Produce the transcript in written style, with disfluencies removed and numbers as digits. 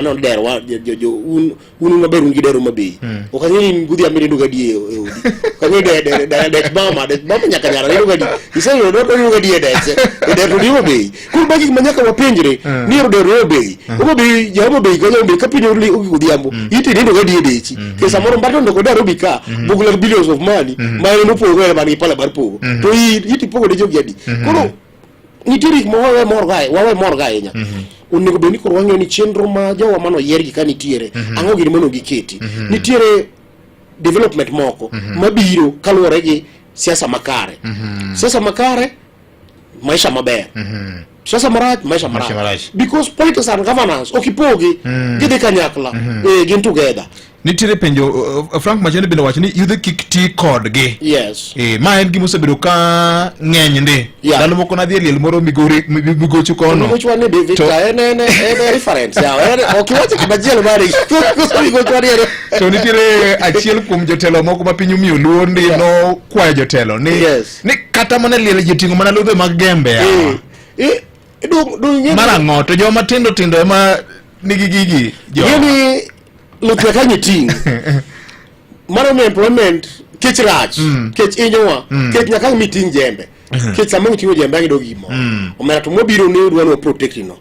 No dero wa jo jo jo un un un maber un gi dero maber. Ok ang'eyo ni in godhiambo inindo gadi e odi. Ok ang'eyo de de de dech mama dech mama nyaka nyara nindo gadi. Iseyudo to nindo gadi e deche. E dero to ni Homa-Bay. Koro magi gik ma nyaka wapenjre ni ero dero Homa-Bay. Homa-Bay ja Homa-Bay ka Homa-Bay ka piny orli ogik odhiambo. Iti nindo gadi e dechi. Ke samoro mbato ndo kod Nairobi ka bugla billions of money ma en opogo en man gi pala mar pogo. To iti pogo ne jogi adi. Koro nitie gik ma wawe mor ga wawe mor ga ahinya onego bed ni koro wang'eyo ni chenro ma jowa mane oyiergi ka nitiere ang'o gini monego giketi nitiere development moko mabiro kaluwore gi siasa makare siasa makare maisha maber siasa marach maisha Maisha marach marach. because politics and governance ok ipogi gidhi kanyakla eh, gin together Nitiere penjo Frank Machende bende wacho ni yudhe kik ti kodgi. Yes. Eh, ma en gima osebedo ka ng'eny ndi. Yeah. Ndalo moko nadhi e liel moro Migori Migocho kono. Migochwa ni be Victor en en en reference ya. En ok iwacho kama chielo mare. Koso migochwa ni en. To nitiere achiel kuom jotelo moko ma piny omiyo luor ndi nokwayo jotelo ni ni kata mana liel ji oting'o mana ludhe mag gembe yawa. Eh, eh, dong dong ing'e Mar ang'o to joma tindo tindo ema nigi gigi. Jo. Ing'e ni luth nyaka ang' iting'. Mano mi employment kech rach kech inyowa kech nyaka ang' miting' jembe kech sama iting'o jembe ang' idog gimoro omera to mwabiro ni udwa ni wa protect no.